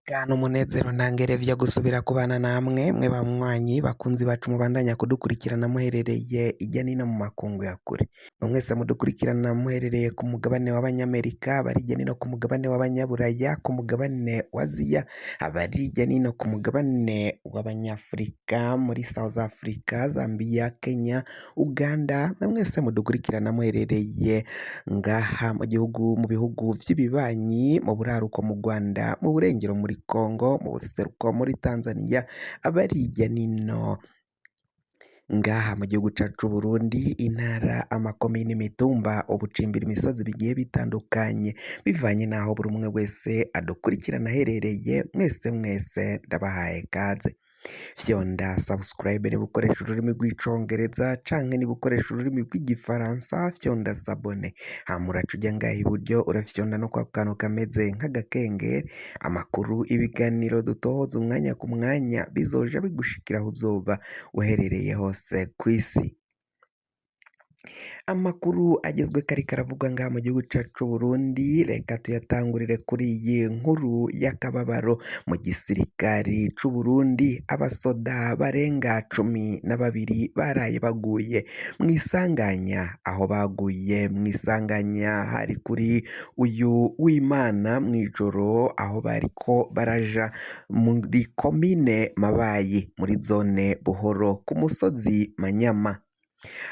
Bwana umunezero ntangere vyo gusubira kubana namwe mwe banywanyi bakunzi bacu mubandanya kudukurikirana muherereye irya nino mu makungu ya kure. Mwese mudukurikirana muherereye ku mugabane w'abanyamerika, abari hirya nino ku mugabane w'abanyaburaya, ku mugabane wa Aziya, abari hirya nino ku mugabane w'abanyafurika, muri South Africa, Zambia, Kenya, Uganda, mwe mwese mudukurikirana muherereye ngaha mu gihugu, mu bihugu vy'ibibanyi, mu buraruko mu Rwanda, mu burengero muri Congo, mu buseruko muri Tanzania, abari hirya nino ngaha mu gihugu cacu c'Uburundi, intara, amakomine, imitumba, ubucimbira imisozi bigiye bitandukanye, bivanye n'aho buri umwe wese adukurikirana aherereye, mwese mwese ndabahaye kaze. Fyonda subscribe niba ukoresha ururimi rw'icongereza canke niba ukoresha ururimi rw'igifaransa fyonda s'abonner, hama uraca uja ngaha iburyo urafyonda no kwa kantu kameze nk'agakengeri, amakuru, ibiganiro dutohoza umwanya ku mwanya bizoja bigushikira aho uzoba uherereye hose kw'isi. Amakuru agezweko ariko aravugwa ngaha mu gihugu cacu c'Uburundi, reka tuyatangurire kuri iyi nkuru y'akababaro. Mu gisirikari c'Uburundi abasoda barenga 12 baraye baguye mw'isanganya, aho baguye mw'isanganya hari kuri uyu w'Imana mw'ijoro, aho bariko baraja muri komine Mabayi muri zone Buhoro ku musozi Manyama.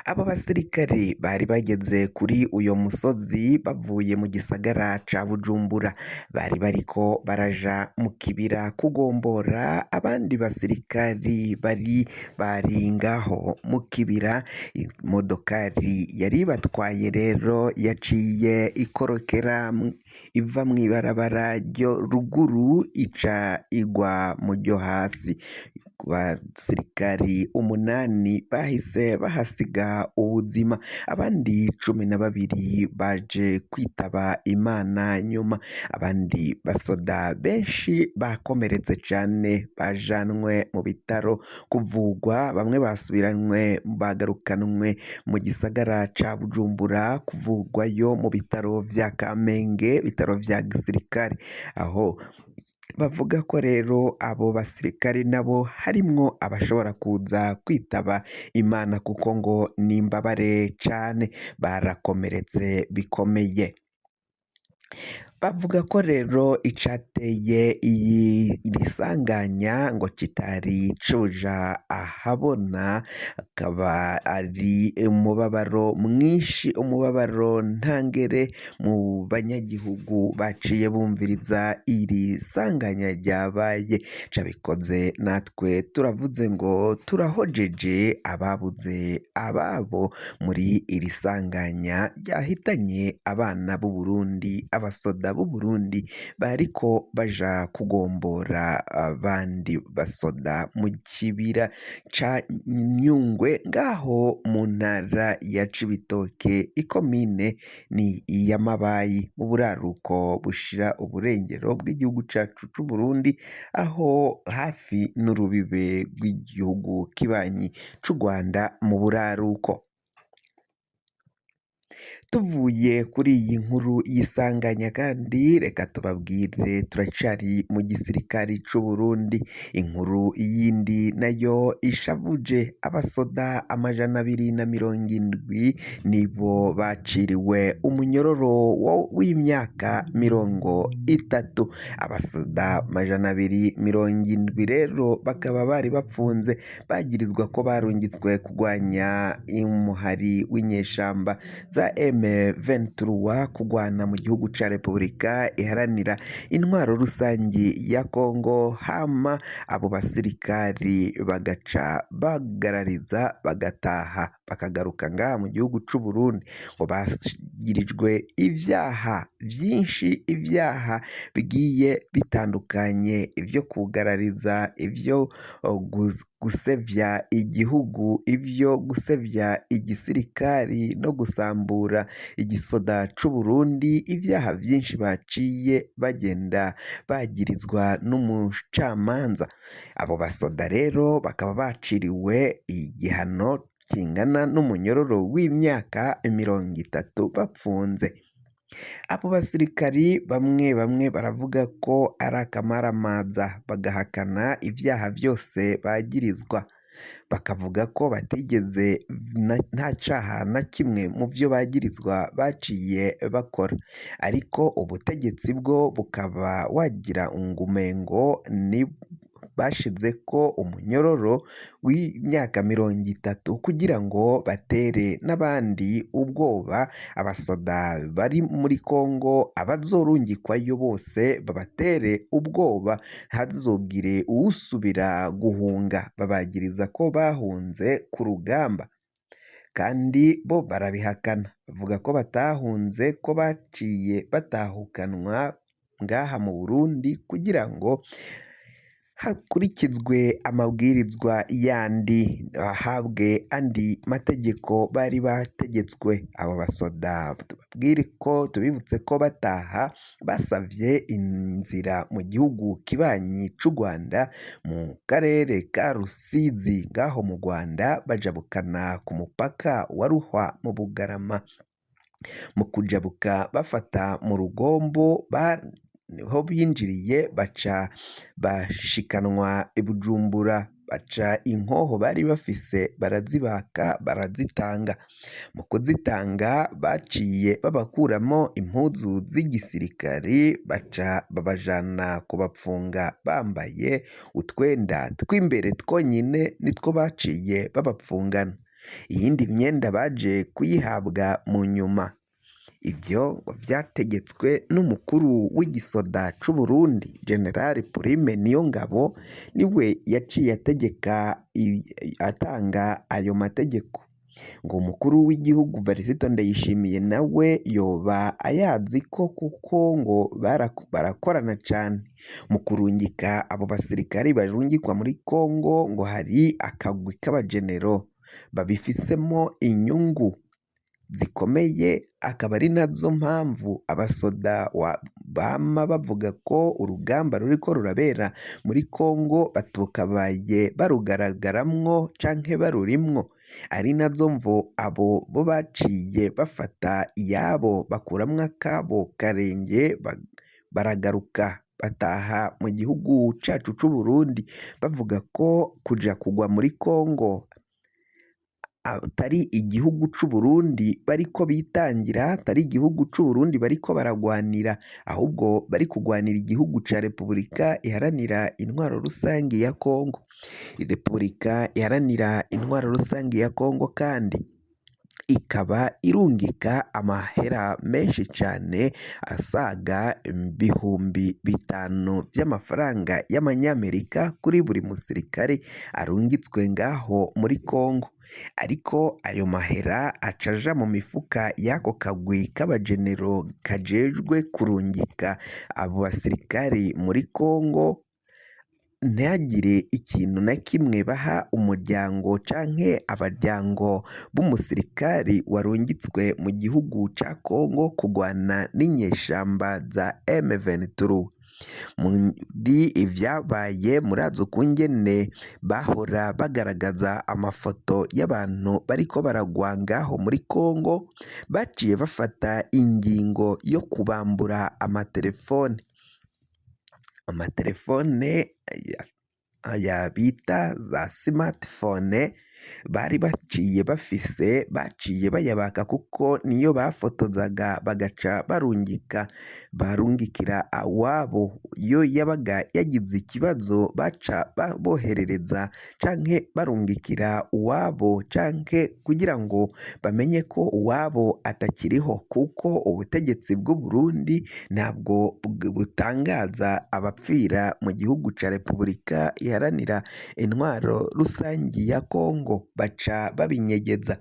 Abo basirikare bari bageze kuri uyo musozi bavuye mu gisagara ca Bujumbura, bari bariko baraja mu kibira kugombora abandi basirikari bari bari ngaho mu kibira. Imodokari yari ibatwaye rero yaciye ikorokera iva mw'ibarabara ryo ruguru ica igwa mu ryo hasi. Basirikari 8 bahise bahasiga ubuzima, abandi 12 baje kwitaba Imana nyuma, abandi basoda benshi bakomeretse cane bajanwe mu bitaro kuvugwa, bamwe basubiranywe bagarukanwe mu gisagara ca Bujumbura kuvugwayo mu bitaro vya Kamenge, ibitaro vya gisirikare, aho bavuga ko rero abo basirikare nabo harimwo abashobora kuza kwitaba Imana kuko ngo ni imbabare cane barakomeretse bikomeye. Bavuga ko rero icateye iyi iri sanganya ngo kitari coja ahabona, akaba ari umubabaro mwinshi, umubabaro ntangere mu banyagihugu baciye bumviriza iri sanganya ryabaye. Cabikoze natwe turavuze ngo turahojeje ababuze ababo muri iri sanganya ryahitanye abana b'Uburundi, abasoda b'Uburundi bariko baja kugombora abandi basoda mu kibira ca Nyungwe ngaho mu ntara ya Cibitoke, ikomine ni iya Mabayi, mu buraruko bushira uburengero bw'igihugu cacu c'Uburundi, aho hafi n'urubibe rw'igihugu kibanyi c'Urwanda mu buraruko. Tuvuye kuri iyi nkuru y'isanganya kandi reka tubabwire turacari mu gisirikari c'Uburundi, inkuru yindi nayo ishavuje abasoda 270 nibo baciriwe umunyororo w'imyaka 30, abasoda 270 rero bakaba bari bapfunze bagirizwa ko barungitswe kugwanya umuhari w'inyeshamba za M23 kugwana mu gihugu ca Repubulika iharanira intwaro rusangi ya Kongo, hama abo basirikari bagaca bagarariza bagataha bakagaruka ngaha mu gihugu c'Uburundi ngo bagirijwe ivyaha vyinshi, ivyaha bigiye bitandukanye, ivyo kugarariza, ivyo gusevya igihugu, ivyo gusevya igisirikari no gusambura igisoda c'Uburundi, ivyaha vyinshi baciye bagenda bagirizwa n'umucamanza. Abo basoda rero bakaba baciriwe igihano kingana n'umunyororo w'imyaka 30 bapfunze. Abo basirikari bamwe bamwe baravuga ko ari akamaramaza, bagahakana ivyaha vyose bagirizwa, bakavuga ko batigeze nta caha na kimwe mu vyo bagirizwa baciye bakora, ariko ubutegetsi bwo bukaba wagira ngo umengo ni bashizeko umunyororo w'imyaka 30 kugira ngo batere n'abandi ubwoba, abasoda bari muri Kongo abazorungikwayo bose babatere ubwoba, ntihazogire uwusubira guhunga, babagiriza ko bahunze ku rugamba, kandi bo barabihakana, bavuga ko batahunze ko baciye batahukanwa ngaha mu Burundi kugira ngo hakurikizwe amabwirizwa yandi, bahabwe andi mategeko bari bategetswe. Abo basoda tubabwire ko tubibutse ko bataha basavye inzira mu gihugu kibanyi c'u Rwanda mu karere ka Rusizi ngaho mu Rwanda, bajabukana ku mupaka wa Ruhwa mu Bugarama. Mu kujabuka bafata mu Rugombo niho binjiriye baca bashikanwa i Bujumbura, baca inkoho bari bafise barazibaka barazitanga. Mu kuzitanga baciye babakuramo impuzu z'igisirikari, baca babajana kubapfunga bambaye utwenda tw'imbere twonyine nitwo baciye babapfungana, iyindi myenda baje kuyihabwa mu nyuma. Ivyo ngo vyategetswe n'umukuru w'igisoda c'Uburundi General Prime Niyongabo, niwe yaciye ategeka atanga ayo mategeko. Ngo umukuru w'igihugu Varisito Ndayishimiye nawe yoba ayazi ko kuko ngo barakorana cane mu kurungika abo basirikari barungikwa muri Kongo, ngo hari akagwi k'abagenero babifisemo inyungu zikomeye, akaba ari nazo mpamvu abasoda bama bavuga ko urugamba ruriko rurabera muri Kongo batokabaye barugaragaramwo canke barurimwo, ari nazo mvo abo bo baciye bafata iyabo bakuramwo akabo karenge baragaruka bataha mu gihugu cacu c'Uburundi, bavuga ko kuja kugwa muri Kongo atari igihugu c'Uburundi bariko bitangira, atari igihugu c'Uburundi bariko baragwanira, ahubwo bari kugwanira igihugu ca Repubulika Iharanira Intwaro Rusangi ya Kongo. Repubulika Iharanira Intwaro Rusangi ya Kongo kandi ikaba irungika amahera menshi cane asaga 5000 vy'amafaranga y'amanyamerika kuri buri musirikare arungitswe ngaho muri Kongo, ariko ayo mahera aca aja mu mifuka y'ako kagwi k'abagenero kajejwe kurungika abo basirikare muri Kongo, ntihagire ikintu na kimwe baha umuryango canke abaryango b'umusirikari warungitswe mu gihugu ca Kongo kugwana n'inyeshamba za M23. Muri ivyabaye murazi ukungene bahora bagaragaza amafoto y'abantu bariko baragwa ngaho muri Kongo, baciye bafata ingingo yo kubambura amatelefone. Amatelefone aya bita za smartphone bari baciye bafise, baciye bayabaka kuko niyo bafotozaga bagaca barungika, barungikira awabo, iyo yabaga yagize ikibazo baca boherereza canke barungikira uwabo canke kugira ngo bamenye ko uwabo atakiriho, kuko ubutegetsi bw'Uburundi ntabwo butangaza abapfira mu gihugu ca Repubulika Iharanira Intwaro Rusangi ya Kongo, baca babinyegeza.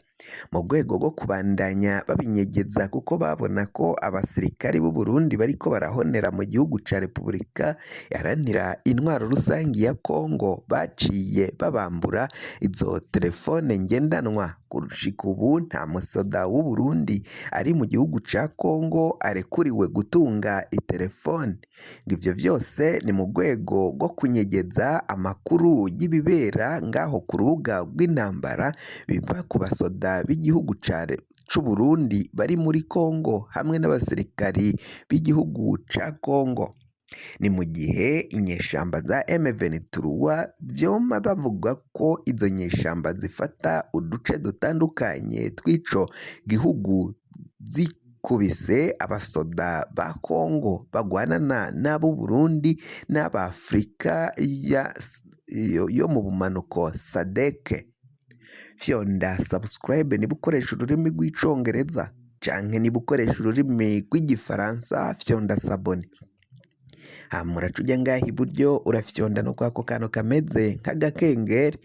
Mu rwego rwo kubandanya babinyegeza kuko babona ko abasirikari b'u Burundi bariko barahonera mu gihugu ca Repubulika Iharanira Intwaro Rusangi ya Kongo, baciye babambura izo telefone ngendanwa. Gushika ubu nta musoda w'u Burundi ari mu gihugu ca Kongo arekuriwe gutunga iterefone. Ngo ivyo vyose ni mu rwego rwo kunyegeza amakuru y'ibibera ngaho ku rubuga rw'intambara biva ku basoda Abasoda b'igihugu c'Uburundi bari muri Kongo hamwe n'abasirikari b'igihugu ca Kongo. Ni mu gihe inyeshamba za M23 vyoma bavuga ko izo nyeshamba zifata uduce dutandukanye tw'ico gihugu zikubise abasoda ba Kongo bagwanana n'abo Burundi n'ab'Afrika yo mu bumanuko SADC. Fyonda subscribe niba ukoresha ururimi rw'Icongereza, canke niba ukoresha ururimi rw'Igifaransa fyonda s'abonner. Hama uraca uja ngaha iburyo, urafyonda no kwako kantu kameze nk'agakengeri.